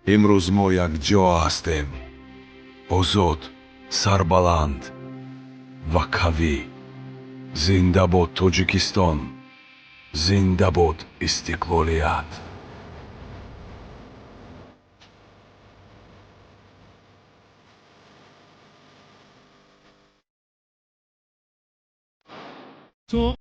Имрӯз мо якҷо ҳастем, озод, сарбаланд ва қавӣ. Зинда бод Тоҷикистон, зинда бод истиқлолият! То